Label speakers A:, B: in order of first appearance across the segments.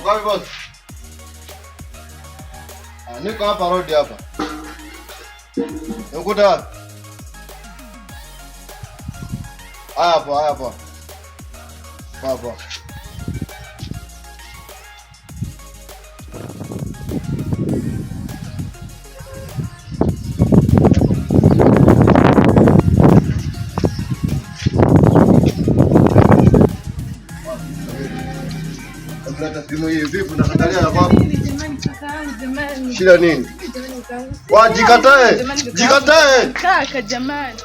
A: Kwa boss. Ah, niko hapa road hapa. Ukuta wapi? Haya poa, haya poa. Poa poa. Simu hii vipi unakatalia na kwako? Shida nini? Wa jikatae. Jikatae.
B: Kaka jamani.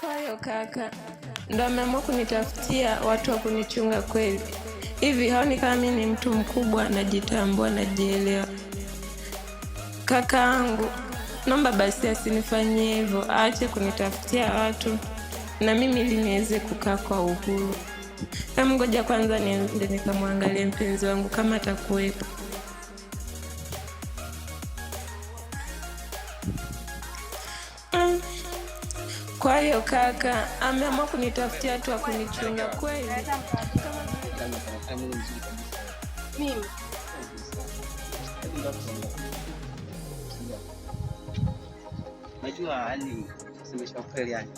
C: Kwa hiyo kaka ndo ameamua kunitafutia watu wa kunichunga kweli? Hivi haoni kama mimi ni mtu mkubwa, najitambua, najielewa? Kakaangu, naomba basi asinifanyie hivyo, aache kunitafutia watu na mimi ili niweze kukaa kwa uhuru. Ngoja kwanza niende nikamwangalie mpenzi wangu kama atakuwepo. Kwa hiyo kaka ameamua kunitafutia tu akunichunga kweli.
B: Mimi
D: najua yani, semesha kweli yani,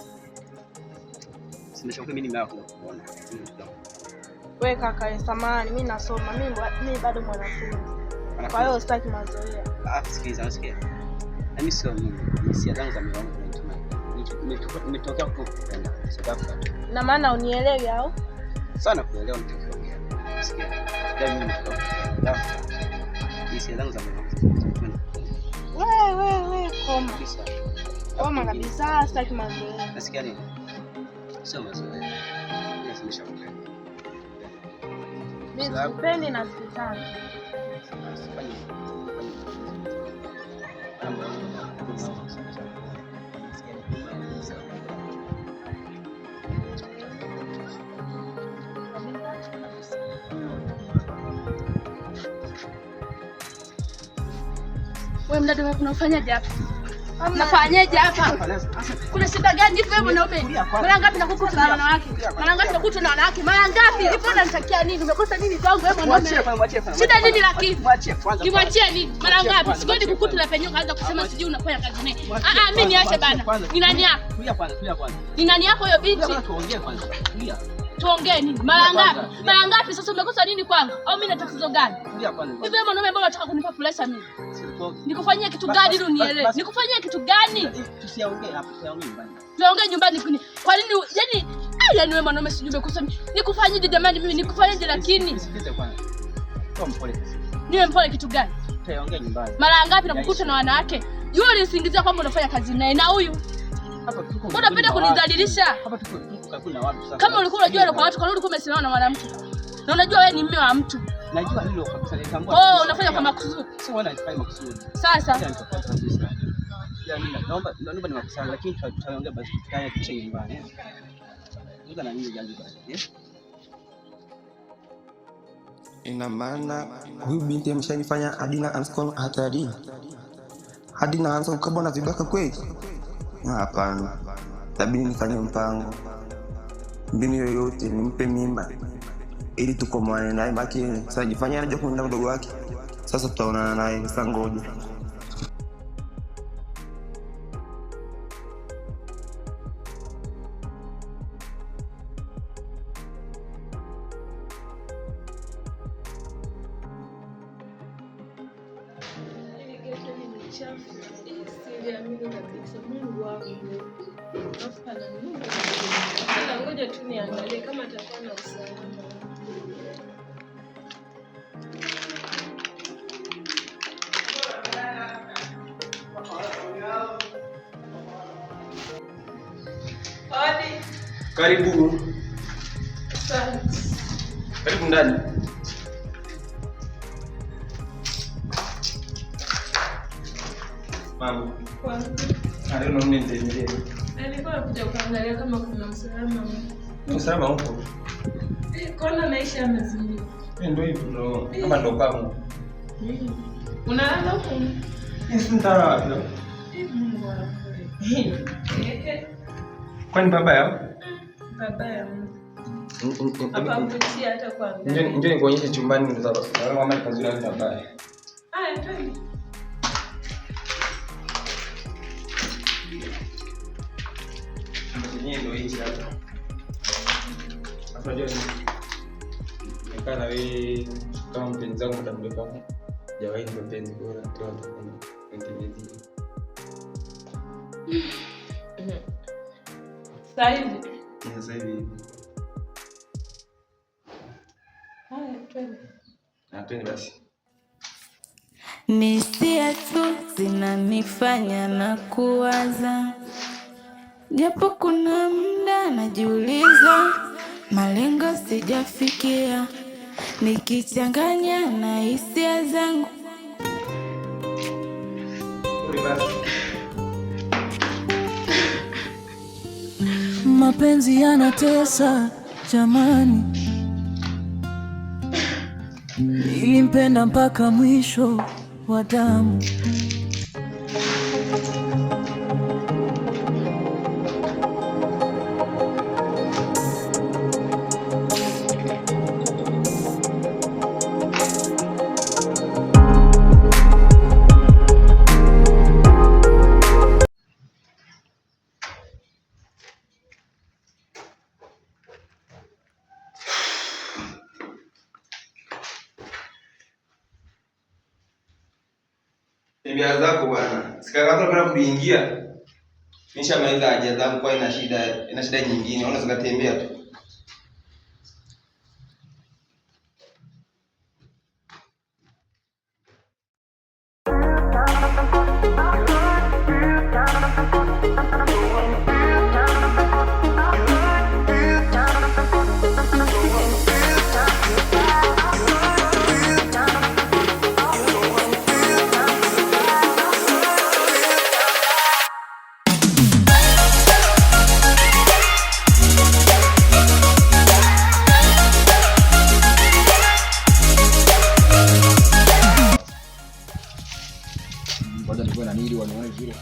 D: semesha kweli, mimi nimewahi kuona.
B: Wewe kaka, samahani, mimi nasoma, mimi bado mwanafunzi, kwa hiyo sitaki mazoea.
D: Ah, sikiliza, unasikia? Na mimi sio mimi, hisia zangu za moyo wangu nimetokea kukupenda sababu
B: na maana unielewi au?
D: Sana kuelewa nitakiongea. Sikia. Yaani mimi nimetoka. Hisia zangu za moyo wangu.
B: Wewe wewe koma. Koma kabisa, sitaki mazoea.
D: Nasikia nini? Sio mazoea. Mimi
B: Mimi sikupendi na sikutaki.
E: Wewe mdada, unafanyaje hapa? Unafanyaje hapa? Kuna shida gani hivi wewe mwanaume? Mara ngapi nakukuta na wanawake? Mara ngapi nakukuta na wanawake? Mara ngapi? Hivi unanitakia nini? Umekosa nini kwangu wewe mwanaume? Shida nini lakini? Nimwachie nini? Mara ngapi? Sikwenda kukuta na penyewe kaanza kusema sijui unafanya kazi naye. Ah ah, mimi niache bana. Ni nani yako? Ni nani yako hiyo binti?
D: Tuongee kwanza.
E: Tuongee nini? Mara ngapi? Mara ngapi sasa umekosa nini kwangu? Au mimi na tatizo gani? Hivi wewe mwanaume mbona unataka kunipa pressure mimi? Nikufanyie kitu gani ili unielewe? Nikufanyie kitu gani?
D: Tusiongee hapa, tusiongee nyumbani.
E: Tuongee nyumbani kuni. Kwa nini yani yani wewe mwanaume sijui umekosa mimi. Nikufanyeje jamani mimi? Nikufanyeje lakini?
D: Nisikilize kwanza. Kwa mpole.
E: Niwe mpole kitu gani?
D: Tuongee nyumbani.
E: Mara ngapi nakukuta na wanawake? Yule ulisingizia kwamba unafanya kazi naye na huyu.
D: Hapa tuko.
E: Mbona unapenda kunidhalilisha?
D: Hapa tuko tuko na watu sasa.
E: Kama ulikuwa unajua kwa watu, kwa nini ulikuwa umesimama na mwanamke? Na unajua wewe ni mume wa mtu.
D: Najua hilo kabisa, nitambua.
E: Oh, unafanya kwa makusudi.
D: Sio wala nifanye makusudi.
E: Sasa.
D: Kabisa. Yaani naomba naomba ni makusudi lakini tutaongea basi tutahakikisha nyumbani. Ngoja na mimi jaji basi.
F: Ina maana huyu binti ameshanifanya hadi na anza hatari. Hadi naanza kukabwa na vibaka kweli? Hapana. Itabidi nifanye mpango. Mbinu yoyote nimpe mimba ili tukomoane naye, maki sasa jifanya anajua kumlinda mdogo wake. Sasa tutaonana naye sasa, ngoja.
C: Ngoja tu niangalie kama atakuwa na usalama. Hodi.
F: Karibu.
C: Asante.
F: Karibu ndani. Mambo. Leo naona nitembelee.
C: Nilikuwa nakuja kuangalia kama kuna usalama.
F: Usalama upo.
C: Kona maisha yamezidi.
F: Ndio hivyo ndo. Kama ndo kwangu.
C: Unalala huko?
F: Mimi nitalala wapi?
C: Mungu wangu.
F: Kwani baba yao?
C: Baba yangu. Hapakutia hata kuangalia.
F: Njoo nikuonyeshe chumbani ndo sababu. Kama ni pazuri au pabaya.
C: Haya, twende.
F: Chenyewe ndio hichi hapa. Hapo unajua nimekaa na wewe kama mpenzi wangu muda mrefu hapo. Hajawahi nipa mpenzi bora tu hapa nitimizie.
C: Sasa hivi.
F: Sasa hivi.
C: Haya, twende.
F: Na twende basi.
C: Ni hisia tu zinanifanya na kuwaza, japo kuna muda najiuliza, malengo sijafikia, nikichanganya na hisia zangu.
G: Mapenzi yanatesa jamani, nilimpenda mpaka mwisho wa damu.
F: Tembea zako bwana. Sikakata bila kuingia. Nishamaliza haja zangu kwa ina shida nyingine. Unaweza kutembea tu.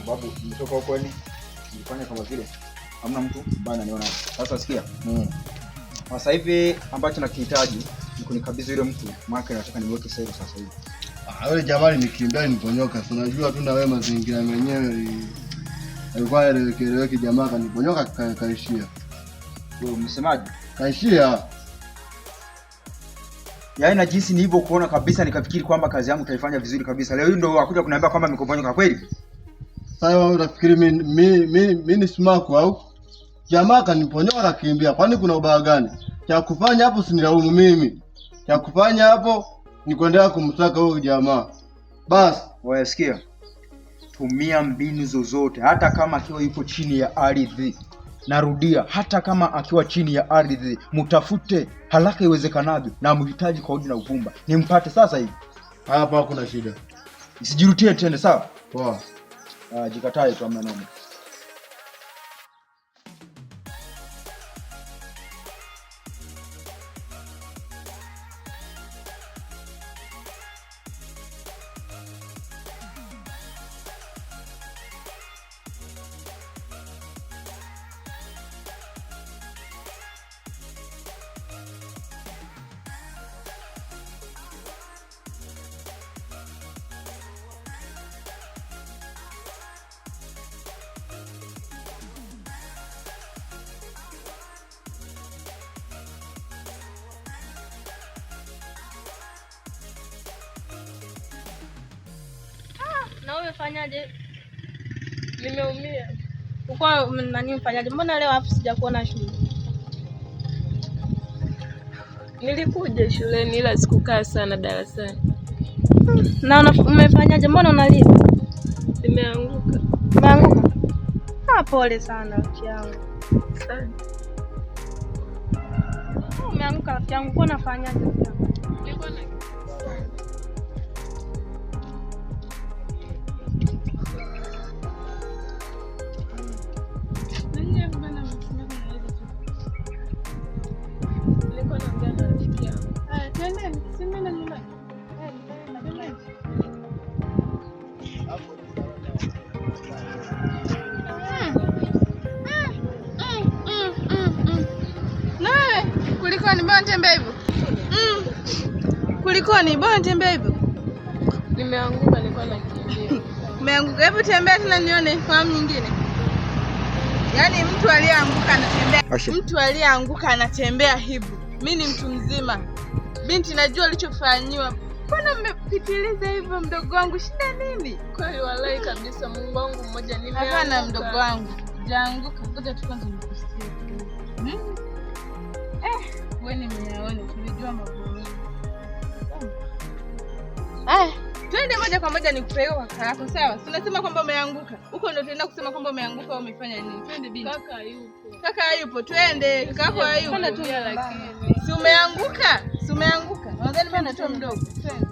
H: Sababu nimetoka huko yani nilifanya kama vile hamna mtu ambaye ananiona. Sasa sikia. Sasa hivi ambacho nakihitaji ni kunikabidhi yule mtu, maana nataka nimweke safe sasa hivi.
A: Yule jamaa nikimbia niliponyoka. Si unajua tu na wewe mazingira yenyewe alikuwa eleweki, jamaa kaniponyoka kaishia.
H: Wewe umesemaje?
A: Kaishia.
H: Yaani na jinsi nilivyokuona kabisa nikafikiri kwamba kazi yangu utaifanya vizuri kabisa. Leo hii ndio wakuja kuniambia kwamba nikuponyoka kweli?
A: Sasa wewe unafikiri mimi ni sumaku au? Jamaa kaniponyoka akakimbia. Kwani kuna ubaya gani? Cha kufanya hapo usinilaumu mimi. Cha kufanya hapo ni kuendelea kumsaka huyo jamaa. Bas,
H: wewe sikia. Tumia mbinu zozote hata kama akiwa yupo chini ya ardhi. Narudia, hata kama akiwa chini ya ardhi, mtafute haraka iwezekanavyo na mhitaji kwa udi na uvumba. Nimpate sasa hivi.
A: Hapa hakuna shida.
H: Nisijirudie tena, sawa?
A: Poa.
H: Jikatae tu, hamna noma.
B: Na wewe umefanyaje? Nimeumia. Uko nani mfanyaje? Mbona leo hapo sijakuona shule?
C: Nilikuja shuleni ila sikukaa sana darasani.
B: Na umefanyaje? Mbona unalia?
C: Nimeanguka.
B: Umeanguka? Ah, pole sana rafiki yangu.
C: Asante.
B: Umeanguka rafiki yangu, kwa nafanyaje rafiki yangu?
C: Nilikuwa na Nilikuwa naongea na rafiki yangu.
E: Haya, twendeni. Si mimi na nyumbani. Twendeni.
I: Na wewe kulikoni? Mbona tembea hivyo? Kulikoni? Mbona tembea hivyo?
C: Nimeanguka, nilikuwa nakimbia.
I: Umeanguka? Hebu tembea tena nione kwa awamu nyingine. Yaani mtu aliyeanguka anatembea.
F: Action.
I: Mtu aliyeanguka anatembea hivyo. Mi ni mtu mzima, binti, najua ulichofanyiwa. Mbona mmepitiliza hivyo, mdogo wangu? Shida nini?
C: Kweli walai kabisa, Mungu wangu mmoja, nimeanguka.
I: Hapana mdogo wangu, jaanguka. Ngoja tu kwanza nikusikie kidogo. Wewe nimeyaona, tulijua mambo mengi. Aya, twende moja kwa moja nikupeleke kwa kaka yako, sawa? Si unasema kwamba umeanguka huko, ndio tunaenda kusema kwamba umeanguka au umefanya nini? Twende binti.
C: Kaka yupo.
I: Kaka hayupo, twende. Kaka yako hayupo.
C: Lakini
I: Si umeanguka? Si umeanguka? Unadhani mimi natoa mdogo? Twende.